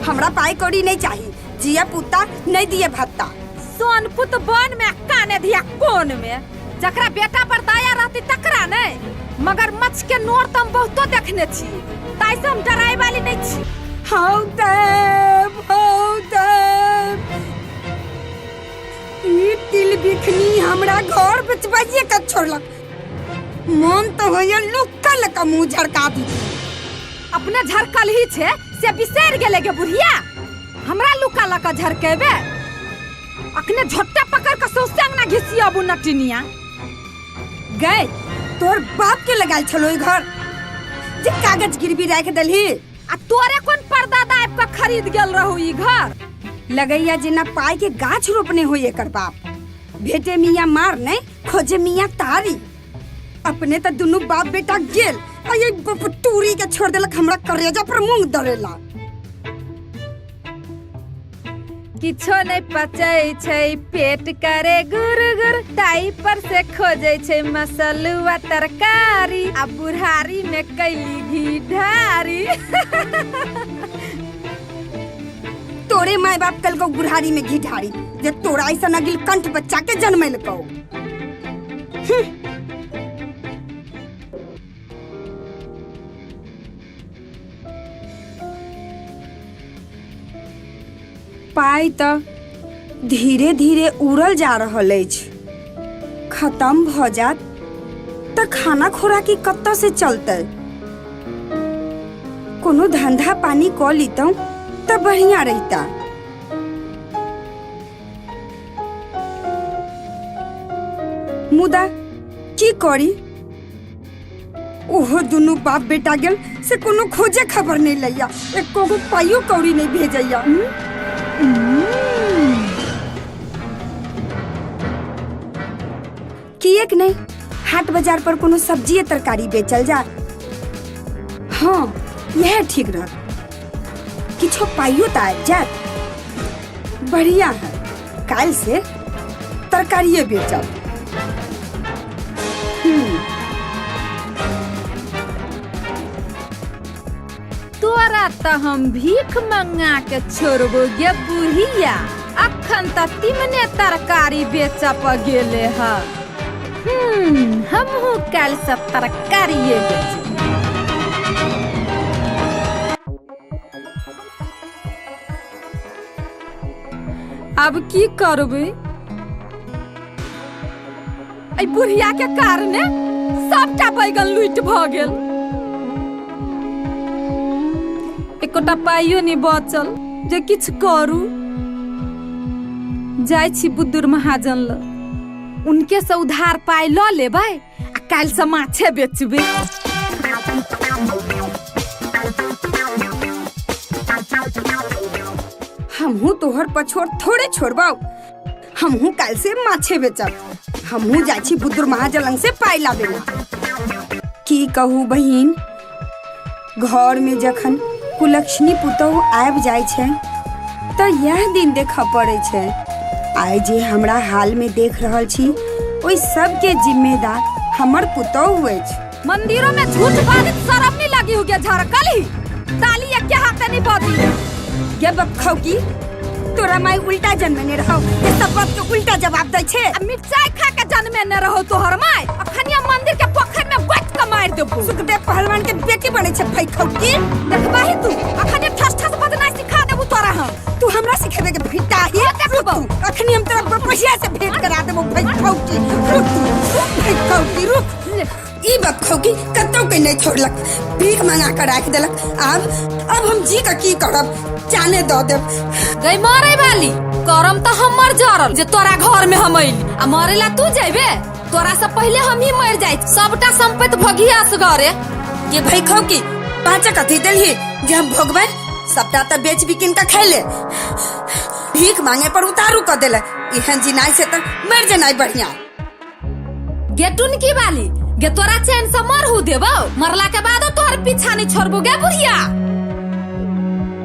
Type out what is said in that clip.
हमरा पाई कौड़ी नहीं चाहिए, जिया पुता नहीं दिए भत्ता। सोनपुत वन में काने धिया कोन में, जकरा बेटा पर दया रहती तकरा नहीं। मगर मच्छ के नोर तो हम बहुतो देखने छी, ताहि से हम डराए वाली नहीं छी। हौ देव, हौ देव, ई तिल बिखनी हमरा घर बेचबाइए के छोड़लक। मन तो होइए लुक्का लका मुंह झड़का दी। अपने झड़कल ही छे से बिसरि गेले गे बुढ़िया, हमरा लुका लका झड़केबे। अखने झोट्टा पकड़ के सौंसे अंगना घिसियाबू नटिनिया। गए तोर बाप के लगाल छलो ई घर जे कागज गिरवी राख देलही। आ तोरे कोन परदादा आबि के खरीद गेल रहू ई घर? लगैया जेना पाई के गाछ रोपने होई एकर बाप। भेटे मियाँ मार नहीं खोजे मियाँ तारी। अपने तो दुनू बाप बेटा गेल आ ये टूरी के छोड़ देलक हमरा करेजा पर मूंग दरेला। किछो नहीं पचै छै पेट करे गुर गुर, ताई पर से खोजै छै मसलुआ तरकारी, आ बुढ़ारी में कैली घी ढारी। तोरे माय बाप कल को बुढ़ारी में घी ढारी जे तोरा ऐसा अगिल कंठ बच्चा के जन्मेलकौ। पाइ तऽ धीरे धीरे उड़ल जा रहल अछि, खत्म भऽ जायत तऽ खाना खोराकी कतऽ से चलतै? कोनो धंधा पानी कऽ लितहुँ तऽ बढ़िया रहिता। मुदा की करी, ओहो दुनू बाप बेटा गेल से कोनो खोजे खबर नहीं लैया, एको गो पाइयो कौड़ी नहीं भेजैया। किएक नहीं हाट बाजार पर कोनो सब्जी तरकारी बेचल जा। हाँ यह ठीक रहत, किछो पाइयो तऽ आबि जायत। बढ़िया है, काल्हि से तरकारिए बेचब। तोरा तऽ हम भीख मंगा के छोड़बो गे बुढ़िया, अखन तऽ तिमने तरकारी बेचऽ पर गेले ह। हमहूँ काल्हि से तरकारिए बेचब। आब की करबै, एहि बुढ़िया के कारणे सबटा बैगन लूटि भऽ गेल, एकोटा पाइयो नहि बचल जे किछु करू। जाइ छी बुद्दुर महाजन लग, उनके से उधार पाइ लऽ लेबै आ काल्हि से माछे बेचबै। हमहू तोहर पछोर थोड़े छोड़बौ, हमहू काल्हि से माछे बेचब। हमहू जाइ छी बुद्दुर महाजन लंग से पाइ लाबे ला। की कहू बहिन, घर में जखन कुलक्षणी पुतहु आबि जाइ छै तऽ यह दिन देखऽ पड़ै छै। आइ जे हमरा हाल में देख रहल छी ओहि सबके जिम्मेदार हमर पुतहु अछि। मंदिरों में झूठ बाजित शर्म नहीं लगी हो गया झरकल ही ताली एक हाथे नहीं बजी। गे बखौ की तोरा माई उल्टा जन्मेने रहौ जे सब बात के उल्टा जवाब दै छै। आ मिरचाई खा के जन्मेने रहौ तोहर माई, अखनिया मंदिर के पोखर में गोति के मारि देबौ। सुखदेव पहलवान के बेटी बनै छै फैखौ की। देखबही तू अखने ठस ठस बजनाइ सिखा देबौ तोरा हम। तू हमरा सिखेबे के फिटा ही हाँ, देखबौ। रुक तू, अखनी हम तोरा बपहिया से भेंट करा देबौ फैखौ की। रुक तू, रुक फैखौ की, रुक। ई बखौ की कतौ के नहीं छोड़लक, भीख मंगा के राख देलक। अब हम जी के की करब, जाने दऽ देब। गई मरे वाली करम तऽ हमर जरल जे तोरा घर में हम अइली, आ मरेला तू जइबे, तोरा से पहले हम ही मर जाई, सबटा संपत्ति भोगिया असगरे। ये भाई खौ की पाँच कथी देलही जे हम भोगबै, सबटा तऽ बेच बिकिन के खैले, भीख मांगे पर उतारू कऽ देले। एहन जिनाइ से तऽ मर जेनाइ बढ़िया। गे टुनकी वाली गे, तोरा चैन से मरहू देबौ, मरला के बादो तोहर पीछा नहीं छोड़बो गे बुढ़िया।